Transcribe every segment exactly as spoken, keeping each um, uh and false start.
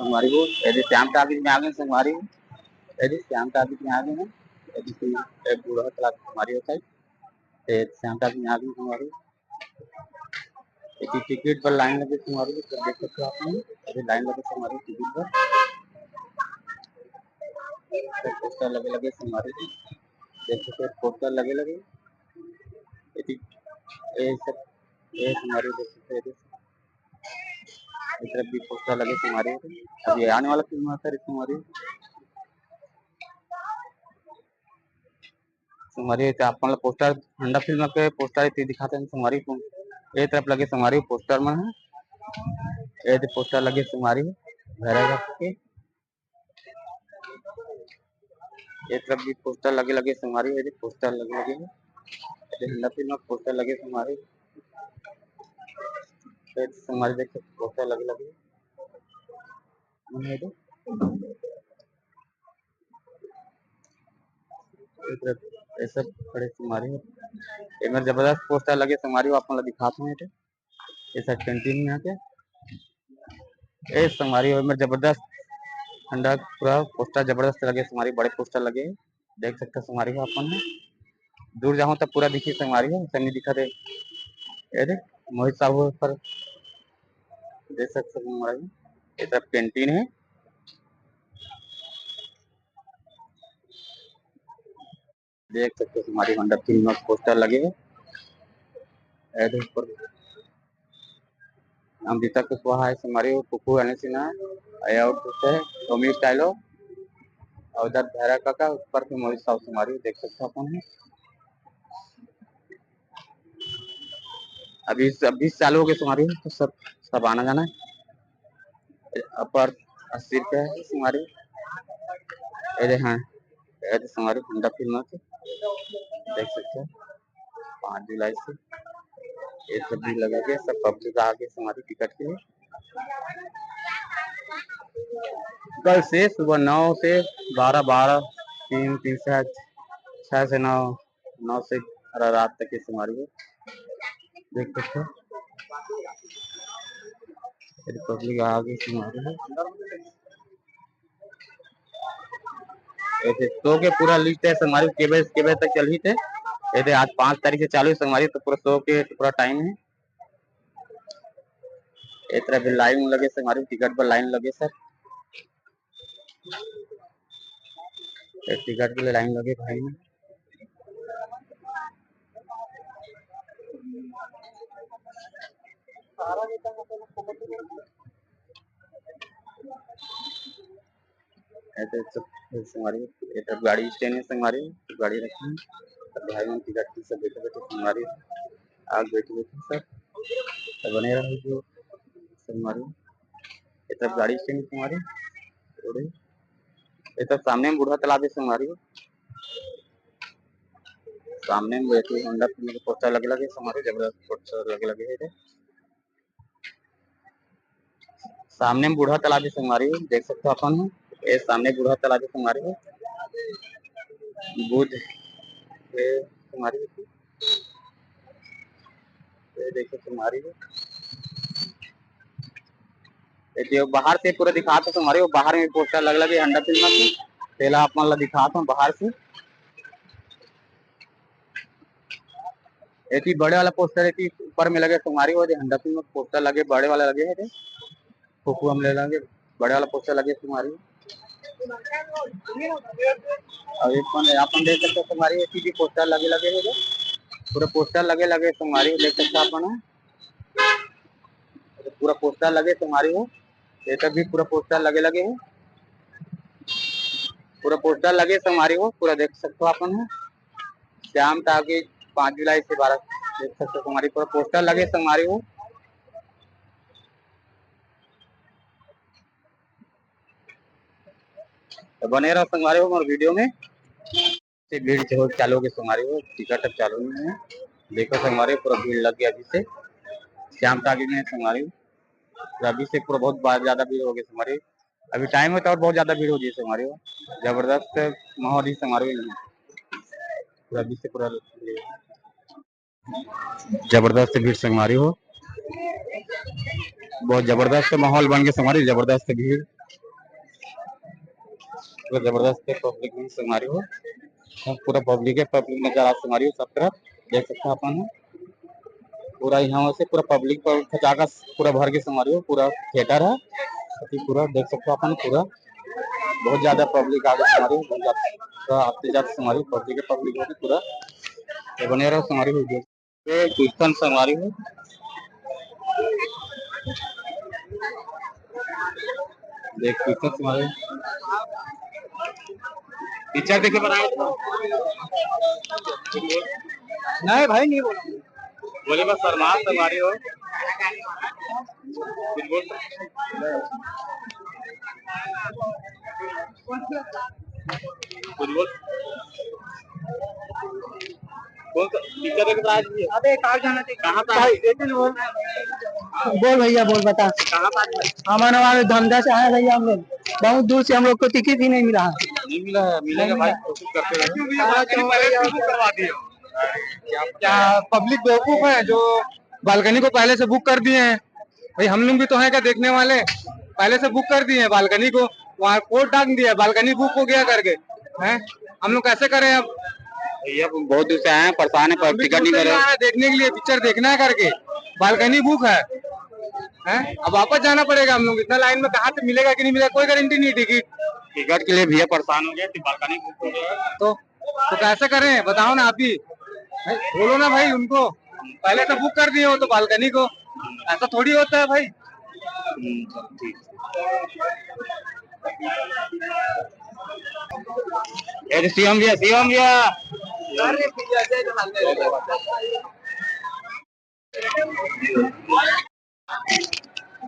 संगवारी हो, एदे श्याम टाकीज में आ गे संगवारी हो, एदे श्याम टाकीज में आ गे हैं, एदे से, ए, बूढ़ा तालाब संगवारी हो, साइड, ए, श्याम टाकीज में आ गे संगवारी हो। एती टिकट बर लाइन लगे संगवारी हो, तो देख सकते हो आप मन, अभी लाइन लगे संगवारी हो टिकट बर। तो पोस्टर लगे लगे संगवारी हो, देख सकते हो पोस्टर लगे लगे। एती, ए सब, ए संगवारी हो देख सकते हो, एती, ए तरफ भी पोस्टर लगे संगवारी हो। अभी आने वाला फिल्म है सर संगवारी हो। संगवारी हो, तो आप मन ला पोस्टर, हंडा फिल्म के पोस्टर एती दिखाते हैं संगवारी हो। ए तरफ लगे संगवारी हो पोस्टर मन है। ए दे पोस्टर लगे संगवारी हो, भैरा घाट के। ए तरफ भी पोस्टर लगे लगे संगवारी हो, ए दे पोस्टर लगे लगे है। ए दे हंडा फिल्म के पोस्टर लगे संगवारी हो। ए दे संगवारी देख सकते पोस्टर लगे लगे है। मन है तो ए तरफ ए सब खड़े संगवारी हो। एमेर जबरदस्त पोस्टर लगे संगवारी हो, आप मन ला दिखात हूँ एदे। ए सब कैंटीन में आके ए संगवारी हो, एमेर जबरदस्त ठंडा पूरा पोस्टर जबरदस्त लगे संगवारी, बड़े पोस्टर लगे। देख सकते हो संगवारी हो आप मन ह। दूर जाहूं तब पूरा दिखी संगवारी हो, ऐसे नहीं दिखत हे। ए दे, मोहित साहू पर देख सकते हो संगवारी हो। ए तरफ कैंटीन है। देख सकते हो संगवारी हो, हंडा फिल्म के पोस्टर लगे हे। ए दे ऊपर अमृता कुशवाहा है संगवारी हो, कुकू अनिल सिन्हा है, और कुछ है, टॉमी स्टाइलो, और उधर भैरा काका, ऊपर पे मोहित साहू संगवारी हो, देख सकते हो आप मन। अभी, अभी चालू हो गए संगवारी हो, तो सब, सब आना जाना है। अपर अस्सी रुपया है संगवारी हो। ए दे, हाँ, ए दे संगवारी हो, हंडा फिल्म के देख सकते हो, पाँच जुलाई से ये सब भी लगा के सब पब्लिक आ गए संगवारी टिकट के लिए। कल से सुबह नौ से बारह, बारह, तीन, तीन से छः से नौ, नौ से बारह रात तक ये संगवारी हो। देख सकते हो, पब्लिक आ गई संगवारी हो। ए दे show के पूरा list है संगवारी, के बजे, के बजे तक चलही ते। ए दे आज पाँच तारीख से चालू है संगवारी, तो पूरा show के पूरा time है। ए तरफ भी लाइन लगे संगवारी, टिकट पर लाइन लगे सर। ए टिकट के लिए लाइन लगे भाई ने। ऐसे सब संगवारी, ये सब गाड़ी stand है संगवारी, गाड़ी रखी है। सब भाई मन टिकट की सब बैठे बैठे संगवारी, आग बैठे बैठे सब, तो बने रहो जो संगवारी। ये सब गाड़ी stand है संगवारी, रोड है। ये सब सामने में बूढ़ा तालाब है संगवारी, सामने में बैठे हंडा फिल्म के पोस्टर लगे लगे संगवारी, जबरदस्त पोस्टर लगे लगे है। सामने में बूढ़ा तालाब है संगवारी, देख सकते हो अपन, ये सामने बूढ़ा तालाब है संगवारी, बुद्ध है संगवारी, ये देखो संगवारी, ये जो बाहर से पूरा दिखात हो संगवारी, वो बाहर में पोस्टर लग लगे हंडा फिल्म के, तेला आप मन ला दिखात हो बाहर से। एती बड़े वाला पोस्टर एती ऊपर में लगे संगवारी हो, जे हंडा फिल्म में पोस्टर लगे, बड़े वाला लगे है, जे फोटो हम ले लेंगे, बड़े वाला पोस्टर लगे संगवारी। और ये अपन, अपन देख सकते हो संगवारी, एती भी पोस्टर लगे लगे है, जे पूरा पोस्टर लगे लगे संगवारी, देख सकते हो अपन, पूरा पोस्टर लगे संगवारी हो, ये तक भी पूरा पोस्टर लगे लगे है, पूरा पोस्टर लगे संगवारी हो, पूरा देख सकते हो अपन है। श्याम टाकीज पाँच जुलाई से बारह, देख सकते हो संगवारी, पूरा पोस्टर लगे संगवारी हो। तो बने रहो संगवारी हो हमारे वीडियो में। से भीड़ जो चालू हो गई संगवारी हो, टिकट अब चालू नहीं है। देखो संगवारी हो, पूरा भीड़ लग गया अभी से श्याम टाकीज में संगवारी हो। तो अभी से पूरा बहुत बा-, ज्यादा भीड़ हो गई संगवारी हो। अभी टाइम होता और बहुत ज्यादा भीड़ हो जाए संगवारी हो। जबरदस्त माहौल ही संगवारी हो, पूरा अभी से पूरा जबरदस्त भीड़ संगवारी हो, बहुत जबरदस्त माहौल बन गया संगवारी, जबरदस्त भीड़। पूरा जबरदस्त पब्लिक भी संगवारी हो, पूरा पब्लिक है, पब्लिक नजर आ संगवारी हो सब तरफ देख सकते हैं अपन। पूरा यहाँ से पूरा पब्लिक पर खचाखच पूरा भर के संगवारी हो, पूरा थिएटर है। अभी पूरा देख सकते हो अपन, पूरा बहुत ज्यादा पब्लिक आ गई संगवारी हो, बहुत ज्यादा आते जाते संगवारी हो, पब्लिक है, पब्लिक होके पूरा ये बने रहो संगवारी हो। ये क्रिश्चियन संगवारी हो, देख क्रिश्चियन संगवारी हो। पिक्चर देखे बनाए तो नहीं भाई, नहीं बोला। बोले बस शर्मा संगवारी हो। कुछ बोल। कुछ बोल। कौन सा पिक्चर देख रहा है? अबे कहाँ जाना चाहिए? कहाँ का? भाई, बोल। बोल भैया, बोल, बता। कहाँ का है? हमारा नाम धंधा से आया भैया हम लोग। बहुत दूर से, हम लोग को टिकट ही नहीं मिला है। नहीं मिला है, मिलेगा नहीं भाई, मिला। कोशिश करते रहो। हाँ, तो पहले से बुक करवा दिए हो। क्या पब्लिक बेवकूफ है जो बालकनी को पहले से बुक कर दिए हैं। भाई हम लोग भी तो हैं क्या देखने वाले, पहले से बुक कर दिए हैं बालकनी को, वहाँ कोड टांग दिया, बालकनी बुक हो गया करके। हैं, हम लोग कैसे करें अब? भैया बहुत दूर से आए हैं, परेशान है, पर बहुत टिकट दूर नहीं से करे। आए हैं देखने के लिए, पिक्चर देखना है करके, बालकनी बुक है। हैं, अब वापस जाना पड़ेगा हम लोग। इतना लाइन में कहाँ से मिलेगा कि नहीं मिलेगा, कोई गारंटी नहीं टिकट। टिकट के लिए भैया परेशान हो गए, तो बालकनी बुक हो गया। तो तो कैसे करें, बताओ ना आप ही। भाई, बोलो ना भाई उनको, पहले तो बुक कर दिए हो तो बालकनी को, ऐसा थोड़ी होता है भाई। हम्म, ठीक। ये तो शिवम भैया, शिवम भैया।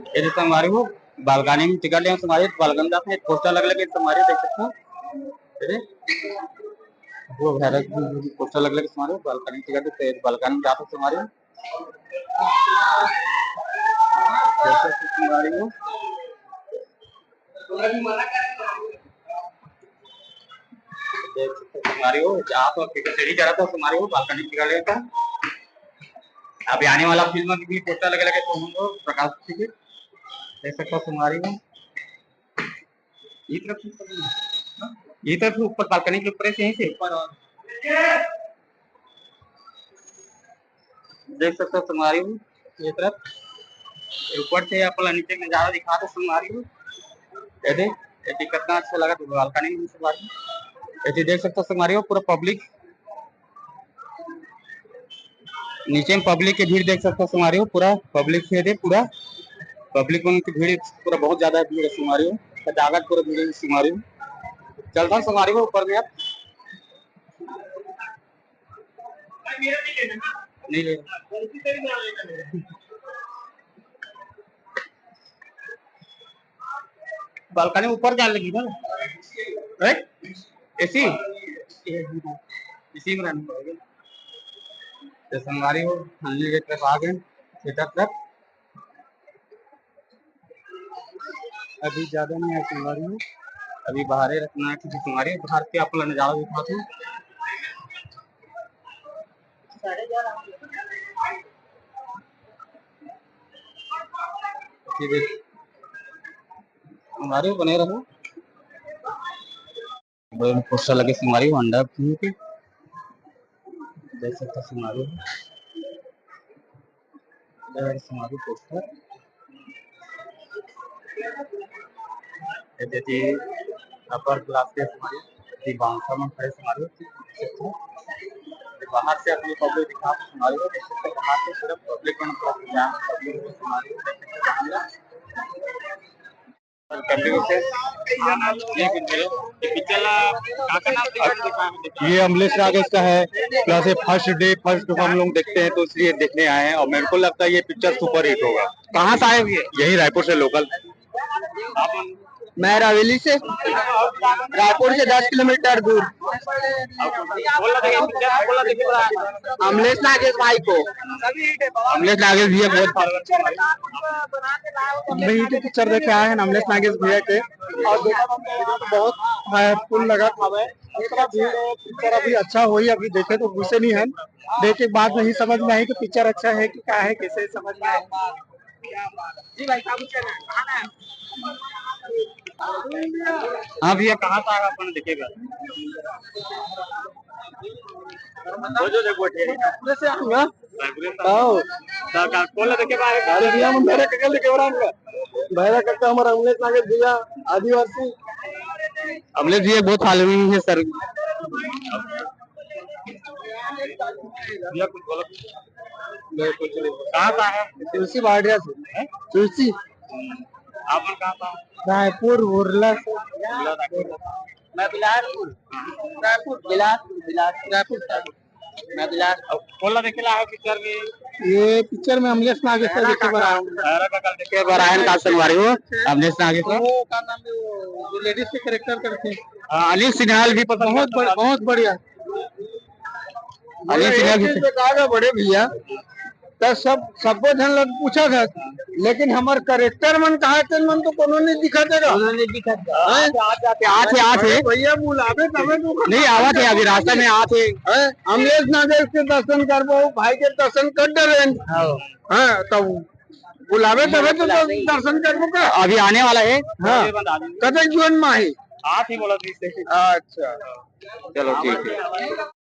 ये जो संगवारी हो, बालकनी में टिकट लेंगे संगवारी, बालकनी जाते हैं, पोस्टर लगे लगे संगवारी देख सकते हो। ये वो भैरव जी पोस्टर लगे लगे संगवारी, बालकनी टिकट, तो बालकनी में जाते संगवारी। देख सकते हो संगवारी हो। देख सकते हो संगवारी हो, आप सीढ़ी चढ़ा था संगवारी हो, बालकनी टिकट लेता। अभी आने वाला फिल्म में भी पोस्टर लगे लगे तो हम लोग प्रकाश जी के देख सकते हो संगवारी हो। ये तरफ से ऊपर नहीं। ये तरफ से ऊपर, बालकनी के ऊपर से, यहीं से ऊपर। और देख सकते हो संगवारी हो, ये तरफ ऊपर से आप ला नीचे नजारा दिखा दो संगवारी हो। ये देख, ये देख कितना अच्छा लगा तो बालकनी में संगवारी हो। ये देख सकते हो संगवारी हो, पूरा पब्लिक नीचे में पब्लिक के भीड़ देख सकते हो संगवारी हो, पूरा पब्लिक है दे, पूरा पब्लिक मन की भीड़, पूरा बहुत ज्यादा भीड़ है संगवारी हो, खचाखच पूरा भीड़ है संगवारी हो। चलता हूँ संगवारी हो ऊपर में, आप नहीं ले। बालकनी ऊपर जाने लगी ना, राइट? एसी, एसी में रहना पड़ेगा। तो संगवारी हो, हमने एक तरफ आ गए, थिएटर तरफ। अभी ज्यादा नहीं है संगवारी हो, अभी बाहरे रखना है, क्योंकि संगवारी हो, बाहर के आप लोग नजारा दिखा दो। संगवारी हो, बने रहो। बड़े पोस्टर लगे संगवारी हो, अंडा के देख सकते हो संगवारी हो। ये देखिए, अपर क्लास के हमारे दीवानसा में खड़े हमारे देख सकते हो। ये बाहर से अपनी पब्लिक दिखा के हमारे को देख सकते हो, बाहर से पूरा पब्लिक में पूरा जाम, पब्लिक में हमारे को देख सकते हो, बाहर। पब्लिक से ये पिक्चर ला, का, का नाम दिखा दे, का नाम दिखा दे? ये अमलेश नागेश का है, प्लस ये फर्स्ट डे, फर्स्ट शो हम लोग देखते हैं तो इसलिए देखने आए हैं और मेरे को लगता है ये पिक्चर सुपर हिट होगा। कहाँ से आए हुए? यही रायपुर से लोकल। मैं रावेली से, रायपुर से दस किलोमीटर दूर। अमलेश नागेश भाई को। अमलेश नागेश भैया बहुत मैं ये पिक्चर देख के आए हैं अमलेश नागेश भैया के, और देखा था तो बहुत हाउसफुल लगा था। भाई इतना भीड़ है, पिक्चर अभी अच्छा होई, अभी देखे तो घुसे नहीं है, देख के बाद में ही समझ में आई कि पिक्चर अच्छा है कि क्या है, कैसे समझ में आए। जी भाई, क्या पूछना है? कहाँ ना है? हाँ भैया, कहाँ से आया अपन देखे बर? वो जो देखो, ठेरी। जैसे आऊंगा। हाँ। तो का, कौन ला देखे बर? अरे भैया, हम भैरा कका देखे बर आऊंगा। भैरा कका हमारा अमलेश नागेश भैया, आदिवासी। अमलेश भैया बहुत following है सर। भैया कुछ बोलो। मैं कुछ नहीं। कहाँ से आया? तुलसी भाटिया से। हैं? तुलसी। आप मन कहाँ से आए? रायपुर, उरला से। उरला रायपुर। मैं बिलासपुर। रायपुर, बिलासपुर, बिलासपुर। रायपुर से। मैं बिलासपुर। अब कौन ला देखे ला है पिक्चर में? ये पिक्चर में अमलेश नागेश का देखे बर आया हूँ। भैरा कका देखे बर आए हैं, का संगवारी हो? अमलेश नागेश का। वो का नाम है, वो जो लेडीज के कैरेक्टर करते हैं। हाँ, अनिल सिन्हाल भी पसंद बहुत करता बड़-, है। बहुत बढ़िया। अनिल सिन्हा एक भी चीज बता दो बड़े भैया, त सब, सबो झन लग पूछा था, लेकिन हमर कैरेक्टर मन कहा, तेन मन तो कोनो नहीं दिखा देगा। कोनो नहीं दिखा देगा। हैं? आते, आते, आते, आते। अरे भैया, बुलावे तबे तो। नहीं, आवत है, अभी रास्ता में आते। हैं? अमलेश नागेश के दर्शन करबो, भाई के दर्शन कर डरेन। हाँ। हाँ, तब बुलावे तबे तो दर्शन करबो का। अभी आने वाला है। हाँ। कतक जोन माही। आठ ही बोला थी। अच्छा। चलो, ठीक है।